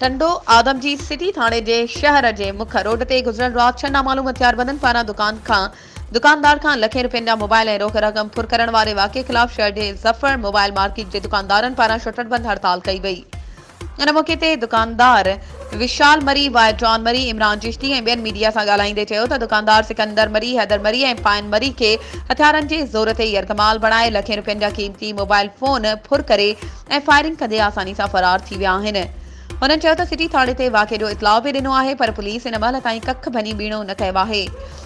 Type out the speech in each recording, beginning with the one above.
ٽنڊو آدم جي سٽي ٿاڻي جي شهر جي مک روڊ تي گذريل رات ڇهه نامعلوم هٿياربندن پاران دڪان کان دڪاندار کان لکين رپين جا موبائل ۽ روڪ رقم ڦر ڪرڻ واري واقعي خلاف شهر جي ظفر موبائل مارڪيٽ جي دڪاندارن پاران شٽر بند هڙتال ڪئي وئي. ان موقعي تي دڪاندار وشال مري، وائر جان مري، عمران چشتي ۽ ٻين ميڊيا سان ڳالهائيندي چيو ته دڪاندار سڪندر مري، حيدر مري ۽ پائن مري کي هٿيارن جي زور تي يرغمال بڻائي لکين رپين جا قيمتي موبائل فون ڦر ڪري ۽ فائرنگ ڪندي آساني سان فرار ٿي ويا آهن. هنن چيو ته سٽي ٿاڻي تي واقعي جو اطلاع به ڏنو آهي پر پوليس هن مهل تائين ڪک ڀڃي ٻيڻو نه ڪيو آهي.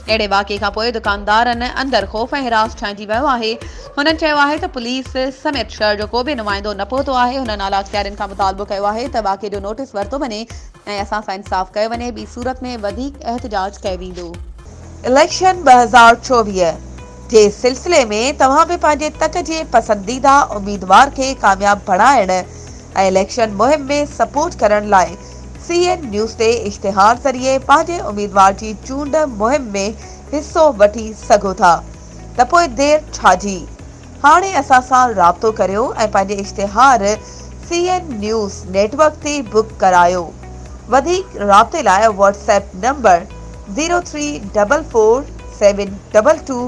اهڙي واقعي کان پوء دڪاندارن اندر خوف ۽ هراس ڇانئجي ويو آهي. هنن چيو آهي ته پوليس سميت شهر جو ڪو به نمائندو نه پهتو آهي. هنن اعليٰ اختيارين کان مطالبو ڪيو آهي ته واقعي جو نوٽيس ورتو وڃي ۽ اسان سان انصاف ڪيو وڃي ٻي صورت ۾ وڌيڪ احتجاج ڪيو ويندو. اليڪشن 2024 جي سلسلي ۾ توهان به پنهنجي تڪ جي پسنديده اميدوار کي ڪامياب بڻائڻ ۽ اليڪشن مهم ۾ سپورٽ ڪرڻ لاء سي اين نيوز تي اشتهار ذريعي پنهنجي اميدوار جي چونڊ مهم ۾ حصو وٺي سگهو ٿا ته پوء دير ڇا جي؟ هاڻي اسان سان رابطو ڪريو ۽ پنهنجي اشتهار سي اين نيوز نيٽ ورڪ تي بڪ ڪرايو. وڌيڪ رابطي لاء Whats app number zero three double four seven double two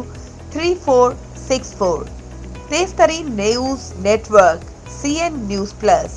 three four six four تيز ترين news network C N news plus.